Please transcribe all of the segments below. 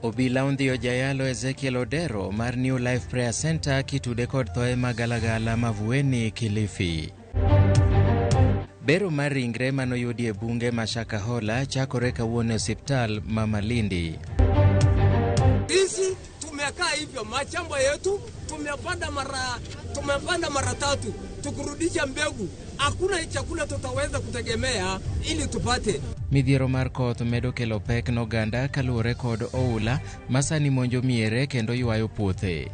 Obila ondhiyo jayalo Ezekiel Odero mar New Life Prayer Center kitude kod thoe magalagala Mavueni, Kilifi. Bero mar ringre manoyudi e bunge ma Shakahola chakore kawuono e osiptal ma Malindi. Sisi tumekaa hivyo, mashamba yetu tumepanda mara tatu, tukurudisha mbegu, hakuna chakula tutaweza kutegemea ili tupate. Midhiero mar koth medo kelo pek ne oganda kaluwore kod oula ma sani monjo miere kendo ywayo puothe.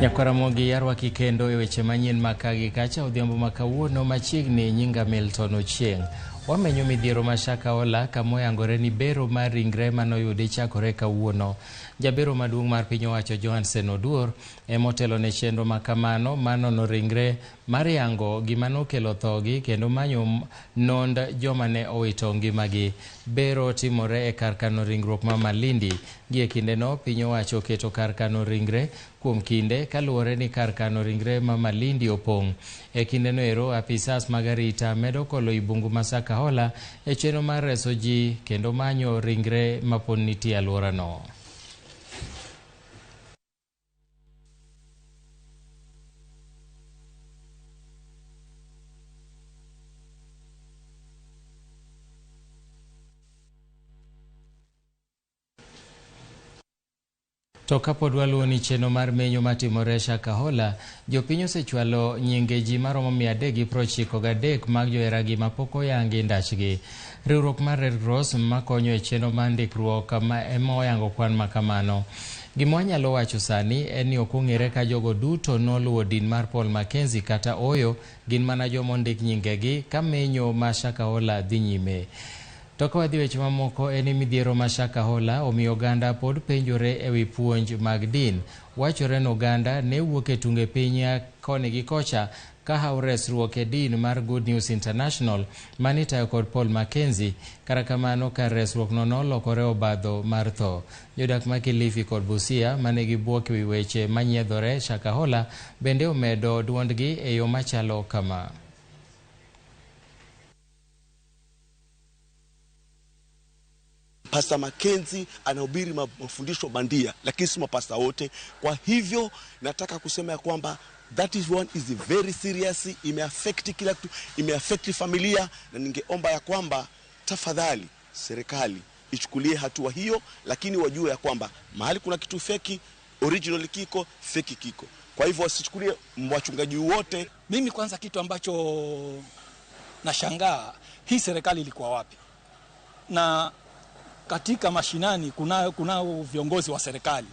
Nyakwaramogi arwaki kendo e weche manyien ma ka gi kacha odhiambo ma kawuono machiegni. Nyinga Milton Ochieng'. Wamenyo midhiero ma Shakahola kama oyangore ni bero mar ringre manoyudi chakore kawuono. Jabero maduong' mar piny owacho Johansen Oduor emotelo ne chenro ma kamano mar nono ringre mar yango gima nokelo thogi kendo manyo nond joma ne owito ngimagi. Bero timore e kar kano ringruok ma Malindi. Gie kindeno piny owacho oketo kar kano ringre kuom kinde kaluwore ni kar kano ringre ma Malindi opong'. E kindeno ero apisas mag arita medo kolo i bungu ma Shakahola e chenro mar reso ji kendo manyo ringre mapod nitie e alworano. To kapod waluwo ni chenro mar menyo matimore Shakahola, jopiny osechwalo nyinge ji maromo 393 mag joheragi mapok oyangi ndachgi. Riwruok mar Red Cross makonyo e chenro mar ndikruok ema oyango kwan ma kamano. Gima wanyalo wacho sani en ni ok ong'ere ka jogo duto noluwo din mar Paul Mackenzie kata ooyo, gin mana joma ondik nyingegi ka menyo ma Shakahola dhi nyime. To ka wadhi weche mamoko en ni midhiero ma Shakahola omiyo oganda pod penjore ewi puonj mag din. Wachore ni oganda ne wuok e tunge piny koni gi kocha ka hawo resruok e din mar Good News International mane itayo kod Paul Mackenzie. Kata kamano kar resruok no nolokore obadho mar tho. Jodak ma Kilifi kod Busia mane gibuok ewi weche manyiedhore Shakahola bende omedo duondgi e yo machalo kama. Pastor Mackenzie anahubiri mafundisho bandia, lakini si mapasta wote. Kwa hivyo nataka kusema ya kwamba that is one is very serious, imeaffect kila kitu, imeaffect familia, na ningeomba ya kwamba tafadhali serikali ichukulie hatua hiyo, lakini wajue ya kwamba mahali kuna kitu feki, original kiko, feki kiko. Kwa hivyo wasichukulie wachungaji wote. Mimi kwanza kitu ambacho nashangaa, hii serikali ilikuwa wapi? Na katika mashinani kunao viongozi wa serikali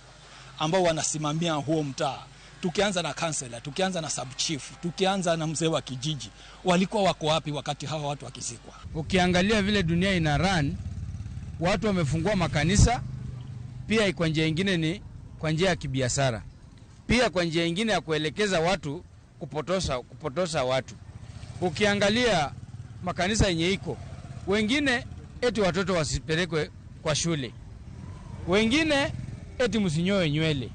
ambao wanasimamia huo mtaa. Tukianza na kansela, tukianza na sub chief, tukianza na mzee wa kijiji, walikuwa wako wapi wakati hawa watu wakizikwa? Ukiangalia vile dunia ina run, watu wamefungua makanisa pia kwa njia ingine ni kwa njia ya kibiashara, pia kwa njia ingine ya kuelekeza watu kupotosha watu. Ukiangalia makanisa yenye iko wengine eti watoto wasipelekwe kwa shule, wengine eti msinyoe nywele.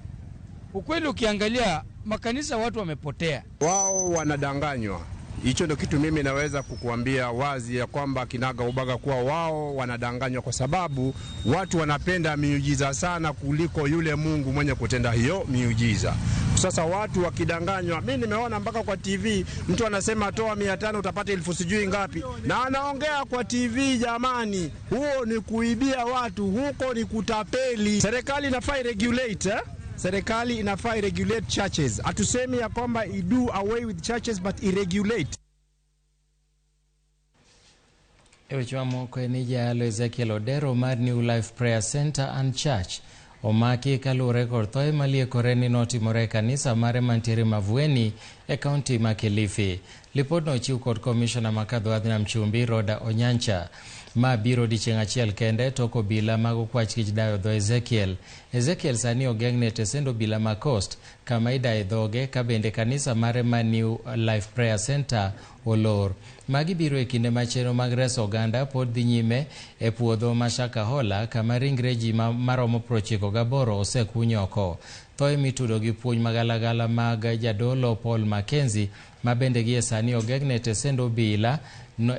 Ukweli ukiangalia makanisa watu wamepotea. Wao wanadanganywa. Hicho ndio kitu mimi naweza kukuambia wazi ya kwamba kinaga ubaga kuwa wao wanadanganywa, kwa sababu watu wanapenda miujiza sana kuliko yule Mungu mwenye kutenda hiyo miujiza. Sasa watu wakidanganywa, mi nimeona mpaka kwa TV mtu anasema toa 500 utapata elfu sijui ngapi, na anaongea kwa TV. Jamani, huo ni kuibia watu, huko ni kutapeli. Serikali inafaa iregulate, eh? Serikali inafaa iregulate churches. Hatusemi ya kwamba i do away with churches but iregulate. E weche mamoko en ni jayalo Ezekiel Odero mar New Life Prayer Center and Church omaki kaluwore kod thoe maliekore ni notimore e kanisa mare mantiere Mavueni e kaunti ma Kilifi. Lipodno ochiw kod komishona ma Kadho Nam Chumbi Roda Onyancha. Ma biro odiechieng' achiel kende tok obila mag okwach kich dayo dho Ezekiel. Ezekiel sani ogeng'ne e tesend obila ma Coast kama idaye dhoge ka bende kanisa mare ma New Life Prayer Center olor. Magi biro e kinde ma chenro mag reso oganda pod dhi nyime e puodho ma Shakahola kama ringre ji maromo 98 osekuny oko. Thoe mitudo gi puonj magalagala mag jadolo Paul Mackenzie ma bende gie sani ogeng'ne tesend obila no,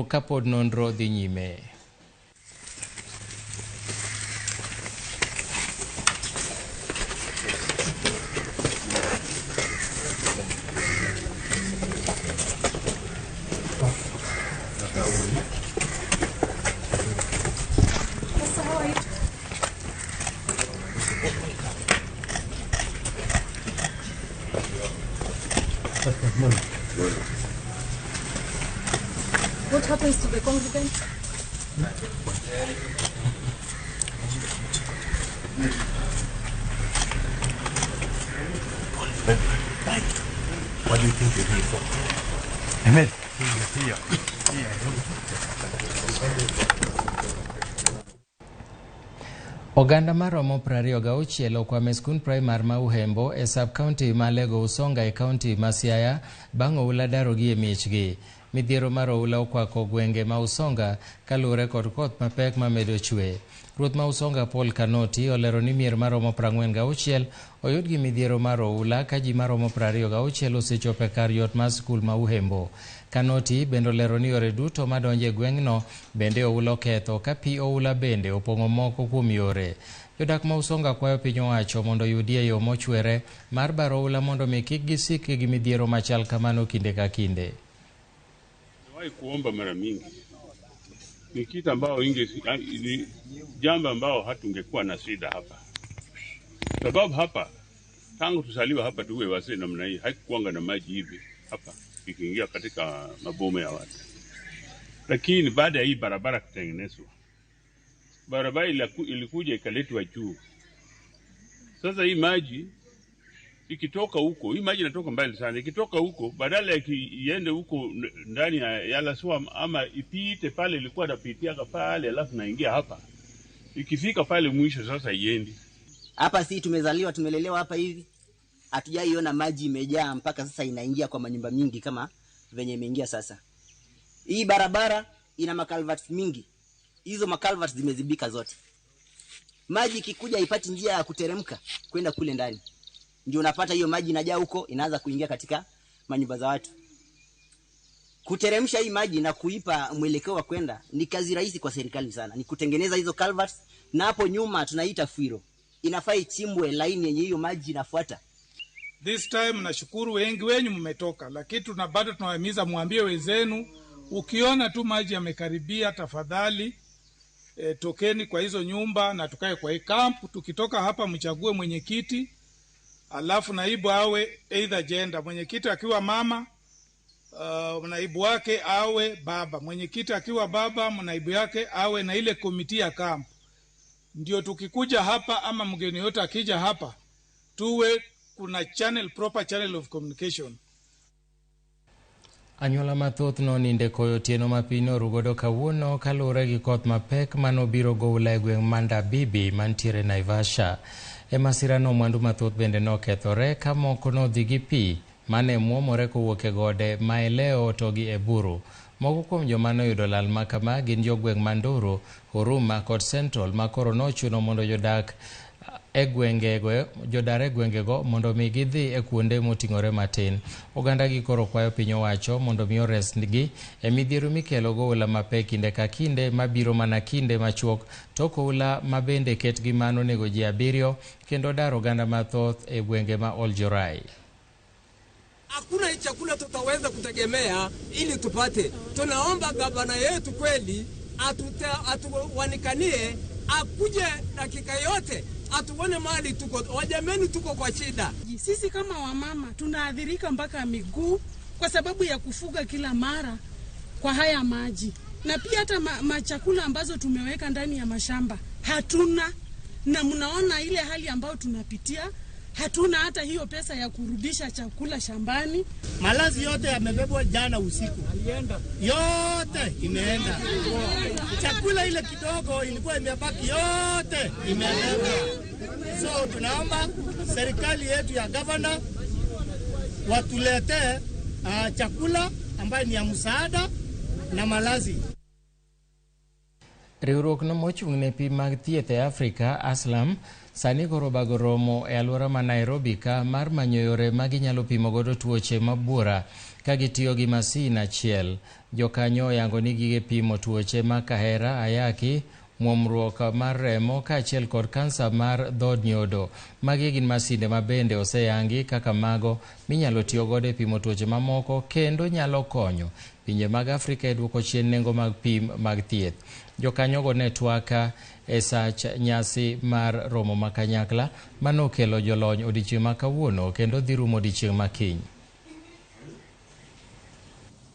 kapod nonro dhi nyime. What happens to the congregants? What do you think you're here for? Ahmed. Here. Oganda maromo 26 okwamo e skund primar ma Uhembo e sub-county ma Alego Usonga e county ma Siaya bang' oula darogi e miechgi. Midhiero mar oula okwako gwenge ma Usonga kaluwore kod koth mapek mamedo chwe. Ruoth ma Usonga Paul Kanoti olero ni mier maromo 46 oyud gi midhiero mar oula ka ji maromo 26 osechopo e kar yot mar skul ma Uhembo. Kanoti bende olero ni yore duto madonjo e gweng'no bende oula oketho ka pi oula bende opong'o moko kuom yore. Jodak ma Usonga kwayo piny owacho mondo oyudie yo mochwere mar baro oula mondo mi kik gisik gi midhiero machal kamano kinde ka kinde. Nimewahi kuomba mara mingi, ni kitu ambao inge ni jambo ambao hatungekuwa na shida hapa, sababu hapa tangu tusaliwa hapa tuwe wazee namna hii, haikuwanga na maji hivi hapa ikiingia katika maboma ya watu. Lakini baada ya hii barabara kutengenezwa, barabara ilikuja ikaletwa juu. Sasa hii maji ikitoka huko, hii maji inatoka mbali sana, ikitoka huko badala ya iende huko ndani ya Yala Swam ama ipite pale ilikuwa napitiaka pale, alafu naingia hapa, ikifika pale mwisho sasa iendi hapa. Si tumezaliwa tumelelewa hapa hivi, hatujaiona maji imejaa mpaka sasa inaingia kwa manyumba mingi kama venye imeingia sasa. Hii barabara ina makalvats mingi, hizo makalvats zimezibika zote. Maji ikikuja ipati njia ya kuteremka kwenda kule ndani, ndio unapata hiyo maji inajaa huko, inaanza kuingia katika manyumba za watu. Kuteremsha hii maji na kuipa mwelekeo wa kwenda ni kazi rahisi kwa serikali sana, ni kutengeneza hizo culverts, na hapo nyuma tunaita fuiro, inafaa ichimbwe laini yenye hiyo maji inafuata. This time nashukuru wengi wenyu mmetoka, lakini tuna bado tunawahimiza mwambie wenzenu, ukiona tu maji yamekaribia, tafadhali tokeni kwa hizo nyumba na tukae kwa hii camp. Tukitoka hapa mchague mwenyekiti, alafu naibu awe either gender. Mwenyekiti akiwa mama, naibu wake awe baba. Mwenyekiti akiwa baba, naibu yake awe na ile komiti ya camp. Ndio tukikuja hapa ama mgeni yote akija hapa, tuwe kuna channel, proper channel of communication. Anyuola mathoth noninde koyo otieno ma piny norugodo kawuono kaluwore gi koth mapek manobiro goula e gweng' Manda Bibi mantiere Naivasha. E masirano mwandu mathoth bende nokethore ka moko nodhi gi pi mane muomore kowuok e gode Maeleo to gi Eburu. Moko kuom joma noyudo lal makama gin jogweng' Manduru, Huruma kod Central ma koro nochuno mondo jodak e gwengego jodar e gwengego mondo mi gidhi e kuonde moting'ore matin. Oganda gi koro kwayo piny owacho mondo mi oresgi e midhiero mikelo goula mapek kinde ka kinde mabiro mana kinde machuok tok oula mabende ketgi mano nego ji 7 kendo daro oganda mathoth e gwenge ma Oljorai. Hakuna chakula tutaweza kutegemea ili tupate. Tunaomba gavana yetu kweli atuwanikanie, akuje dakika yote atuone mali tuko, wajameni tuko kwa shida. Sisi kama wamama tunaathirika mpaka miguu kwa sababu ya kufuga kila mara kwa haya maji, na pia hata machakula ambazo tumeweka ndani ya mashamba hatuna, na mnaona ile hali ambayo tunapitia, hatuna hata hiyo pesa ya kurudisha chakula shambani. Malazi yote yamebebwa jana usiku, yote imeenda. Chakula ile kidogo ilikuwa imebaki yote imebebwa. So tunaomba serikali yetu ya governor watuletee chakula ambayo ni ya msaada na malazi. Riwruok no mochung' ne pim mag thieth e Afrika, ASLAM, Sani koro bago romo e alwora ma Nairobi ka mar manyo yore ma ginyalo pimo godo tuoche mabuora ka gitiyo gi masin achiel. Jokanyo oyango ni gige pimo tuoche ma kahera, ayaki, muomruok mar remo kaachiel kod kansa mar dhood nyodo. Magi gin masinde ma bende oseyangi kaka mago minyalo tiyo godo e pimo tuoche mamoko kendo nyalo konyo pinje mag Afrika e duoko chien nengo mag pim mag thieth. Jokanyogo ne twak e sach nyasi mar romo ma kanyakla manokelo jolony odiechieng' ma kawuono kendo dhi rumo odiechieng' ma kiny.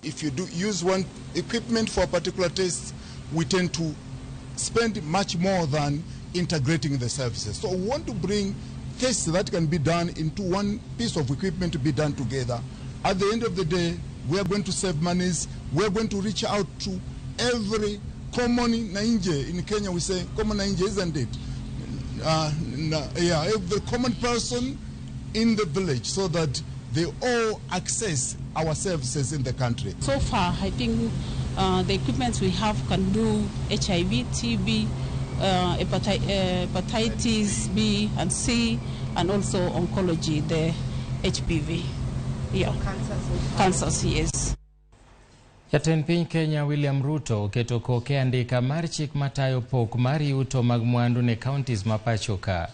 If you do use one equipment for a particular test, we tend to spend much more than integrating the services. So we want to bring tests that can be done into one piece of equipment to be done together. At the end of the day, we are going to save monies. We are going to reach out to every common Nainje. In Kenya, we say common Nainje, isn't it? Yeah, every common person in the village so that they all access our services in the country. So far, I think the equipment we have can do HIV, TB, hepatitis B and C, and also oncology, the HPV. Yeah. Cancers, yes. Jatend piny Kenya William Ruto oketo koke andika mar chik matayo pok mar yuto mag mwandu ne counties ma pacho ka.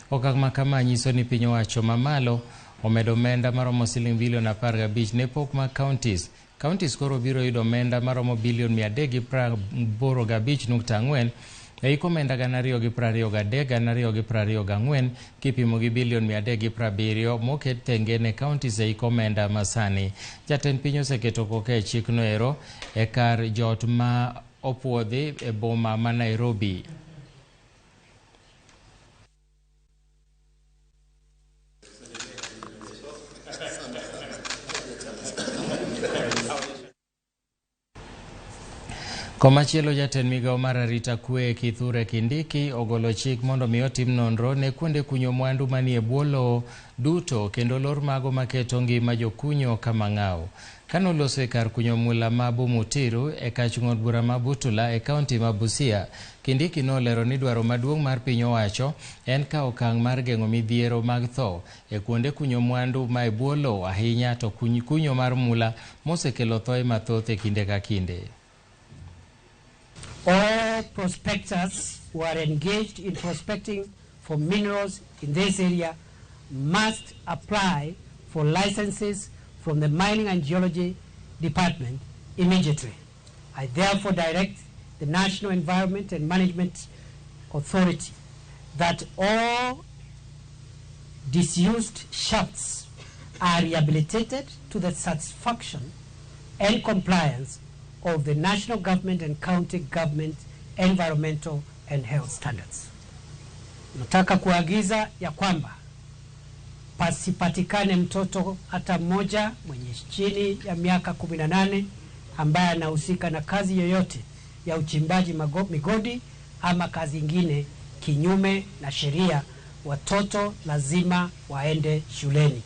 Okang' ma kama nyiso ni piny owacho mamalo omedo omenda maromo siling bilion 15 ne pok mag counties. Counties koro biro yudo omenda maromo bilion 385.4 e hik omenda 2023 2024 kipimo gi bilion 370 moket tenge ne counties e hik omenda masani. Jatend piny oseketo koke e chikno ero e kar jot ma opuodhi e boma ma Nairobi. Komachielo jatend migawo mar arita kwe Kithure Kindiki ogolo chik mondo mi otim nonro ne kuonde kunyo mwandu manie bwo lowo duto kendo lor mago maketo ngima jokunyo kama ng'aw. Kanoloso e kar kunyo mula ma Bumutiru e kach ng'od bura ma Butula e kaunti ma Busia, Kindiki nolero ni dwaro maduong' mar piny owacho en kawo okang' mar geng'o midhiero mag tho e kuonde kunyo mwandu ma e bwo lowo ahinya to kunyo mar mula mosekelo thoe mathoth e kinde ka kinde. All prospectors who are engaged in prospecting for minerals in this area must apply for licenses from the Mining and Geology Department immediately. I therefore direct the National Environment and Management Authority that all disused shafts are rehabilitated to the satisfaction and compliance of the national government and county government environmental and health standards. Nataka kuagiza ya kwamba pasipatikane mtoto hata mmoja mwenye chini ya miaka 18 ambaye anahusika na kazi yoyote ya uchimbaji migodi ama kazi ingine kinyume na sheria. Watoto lazima waende shuleni.